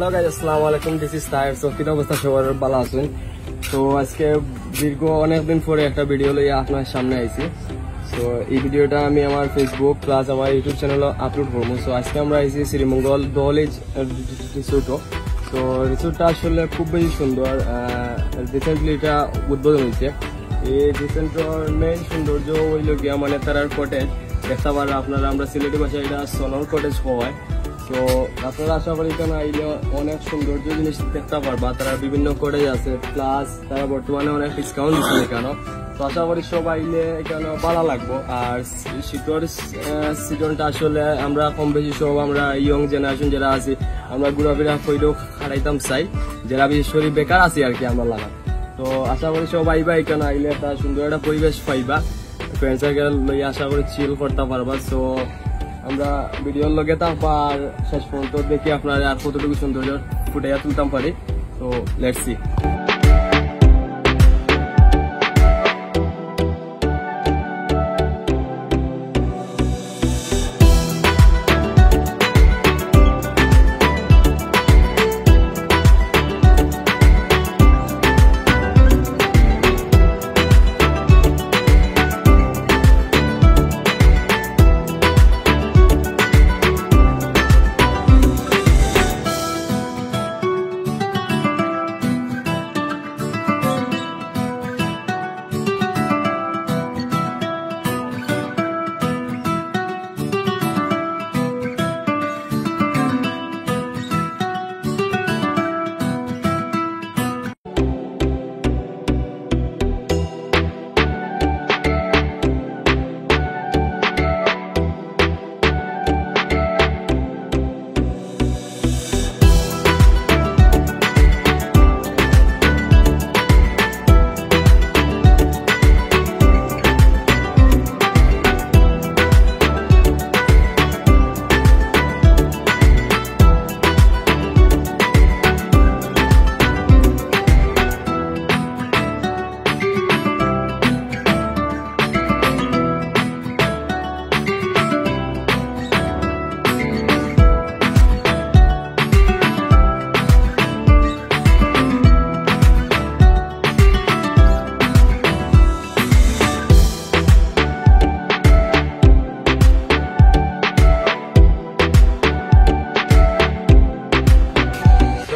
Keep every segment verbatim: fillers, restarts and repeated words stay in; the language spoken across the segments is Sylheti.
Hello guys, আসসালামু আলাইকুম, this is Taher. So, কিতা অবস্থা সবার? ভালা আছইন? তো আজকে দীর্ঘ অনেক দিন পরে একটা ভিডিও লইয়া আপনার সামনে আইছি। তো এই ভিডিওটা আমি আমার Facebook প্লাস আমার YouTube চ্যানেলে আপলোড করবো। তো আজকে আমরা আইছি শ্রীমঙ্গল দহলিজ রিসোর্টও। তো রিসোর্টটা আসলে খুব বেশি সুন্দর। রিসেন্টলি এটা উদ্বোধন হয়েছে। এই রিসোর্টর মেইন সৌন্দর্য হইল গিয়া মানে তারার কটেজ। দেখতে পারেন আপনারা, আমরা সিলেটি ভাষায় এটা সোনার কটেজ কওয়ায়। তো আপনারা আশা করি এখানে আইলে অনেক সৌন্দর্য জিনিস দেখতে পারবা। তারা বিভিন্ন কটেজ আছে, প্লাস তারা বর্তমানে অনেক ডিসকাউন্ট দিচ্ছে এখানে। তো আশা করি সব আইলে এখানে ভালা লাগবো। আর শীতর সিজনটা আসলে আমরা কম বেশি সব, আমরা ইয়ং জেনারেশন যারা আছি, আমরা ঘোরাফেরা কইরেও খাটাইতাম চাই, যারা বিশেষ করে বেকার আছি আর কি আমরা লাগা। তো আশা করি সব আইবা, এখানে আইলে একটা সুন্দর একটা পরিবেশ পাইবা, ফ্রেন্ড সার্কেল লইয়া আশা করি চিল করতে পারবা। তো আমরা ভিডিওর লগে থাকবা আর শেষ পর্যন্ত দেখি আপনারা আর কতটুকু সৌন্দর্য ফুটাইয়া তুলতাম পারি। তো লেটস সি।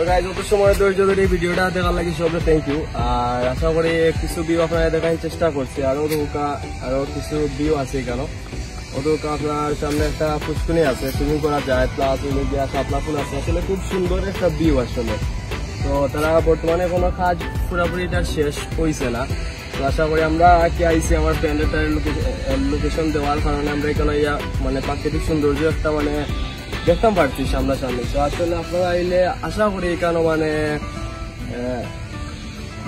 তো গাইজ, অত সময় ধৈর্য ধরে এই ভিডিওটা দেখার লাগি সবরে থ্যাংক ইউ। আর আশা করি কিছু ভিউ আপনারা দেখার চেষ্টা করছি। আরো দোকা আরো কিছু ভিউ আছে এখানে। অত আপনার সামনে একটা পুষ্কুনি আছে, সুইমিং করা যায়, প্লাস ওই যে শাপলা ফুল আছে। আসলে খুব সুন্দর একটা ভিউ আসলে। তো তারা বর্তমানে কোনো কাজ পুরাপুরি এটা শেষ হইছে না। তো আশা করি আমরা কি আইছি আমার ফ্রেন্ডের লোকেশন দেওয়ার কারণে আমরা এখানে ইয়া মানে প্রাকৃতিক সৌন্দর্য একটা মানে দেখতাম পারছি সামনাসামনি। তো আসলে আপনারা আইলে আশা করি এখানে মানে আহ,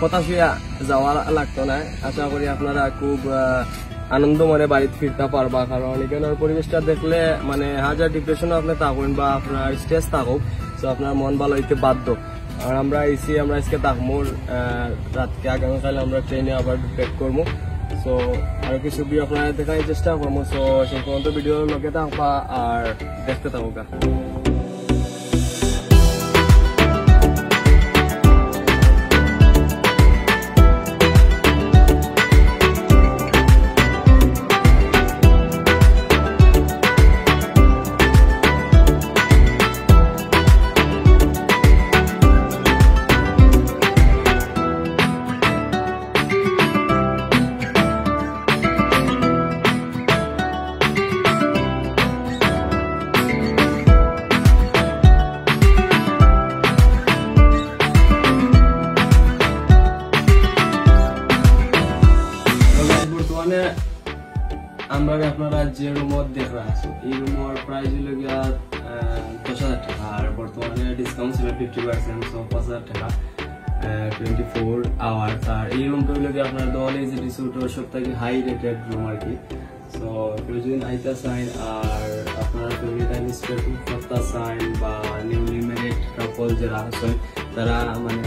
হতাশ হইয়া যাওয়া লাগতো না। আশা করি আপনারা খুব আহ, আনন্দ মনে বাড়িত ফিরতা পারবা, কারণ এখানর পরিবেশটা দেখলে মানে হাজার ডিপ্রেশনও আপনি থাকইন বা আপনার স্ট্রেস থাকুক, তো আপনার মন ভালা হইতে বাধ্য। আর আমরা আইছি, আমরা আজকে থাকমু আহ, রাতকে, আগামীকাল আমরা ট্রেনে আবার ব্যাক করমু। তো আরো কিছু ভিউ আপনারা দেখার চেষ্টা করমু। তো সেই পর্যন্ত ভিডিওর লগে থাকবা আর দেখতে থাকুকা। বর্তমানে আমরা আপনারা যে রুমত দেখরা আছো, এই রুমর প্রাইস হইল গিয়া আহ, দশ হাজার টাকা, আর বর্তমানে ডিসকাউন্ট ছিল ফিফটি পার্সেন্ট, সো পাঁচ হাজার টাকা, টোয়েন্টি ফোর আওয়ার্স। আর এই রুমটা হইল কি আপনার দল এই যে রিসোর্টর সব থেকে হাই রেটেড রুম আর কি। তো কেউ যদি আইতা চাইন আর আপনারা ফ্যামিলি টাইম স্পেন্ড করতে চাইন বা নিউলি ম্যারিড কাপল যারা আছেন, তারা মানে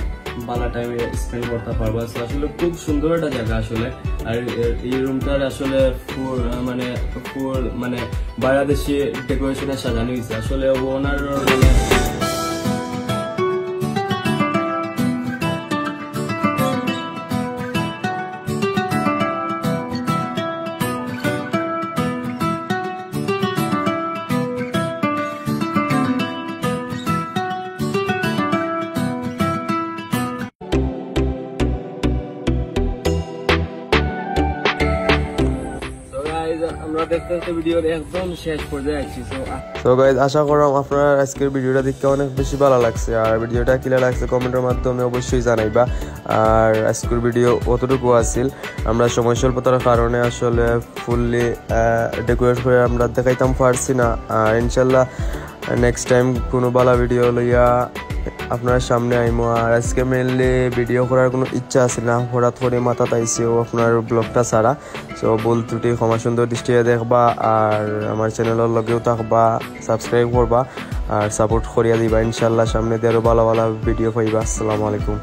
ভালা টাইমে স্পেন্ড করতে পারবা। তো আসলে খুব সুন্দর একটা জায়গা আসলে। আর এ- এই রুমটার আসলে ফুল মানে ফুল মানে বাংলাদেশি ডেকোরেশনে সাজানো হয়েছে আসলে। ওনার মানে তো ভিডিওর একদম শেষ পর্যায়ে আইছি। তো তো গাইজ, আশা করলাম আপনার আজকের ভিডিওটা দেখতে অনেক বেশি ভালো লাগছে। আর ভিডিওটা কিলা লাগছে কমেন্টের মাধ্যমে অবশ্যই জানাইবা। আর আজকের ভিডিও অতটুকু আছিল, আমরা সময় স্বল্পতার কারণে আসলে ফুললি ডেকোরেট করে আমরা দেখাইতাম পারছি না। আর ইনশাল্লাহ নেক্সট টাইম কোনো ভালো ভিডিও লইয়া আপনার সামনে আইমু। আর আজকে মেইনলি ভিডিও করার কোনো ইচ্ছা আছে না, হঠাৎ করে মাথাত আইছে ও আপনার ব্লগটা ছাড়া। তো ভুল ত্রুটি ক্ষমা সুন্দর দৃষ্টিতে দেখবা, আর আমার চ্যানেলের লগেও থাকবা, সাবস্ক্রাইব করবা আর সাপোর্ট করিয়া দিবা। ইনশাল্লাহ সামনে দিয়ে আরও ভালো ভালো ভিডিও পাইবা। আসসালামু আলাইকুম।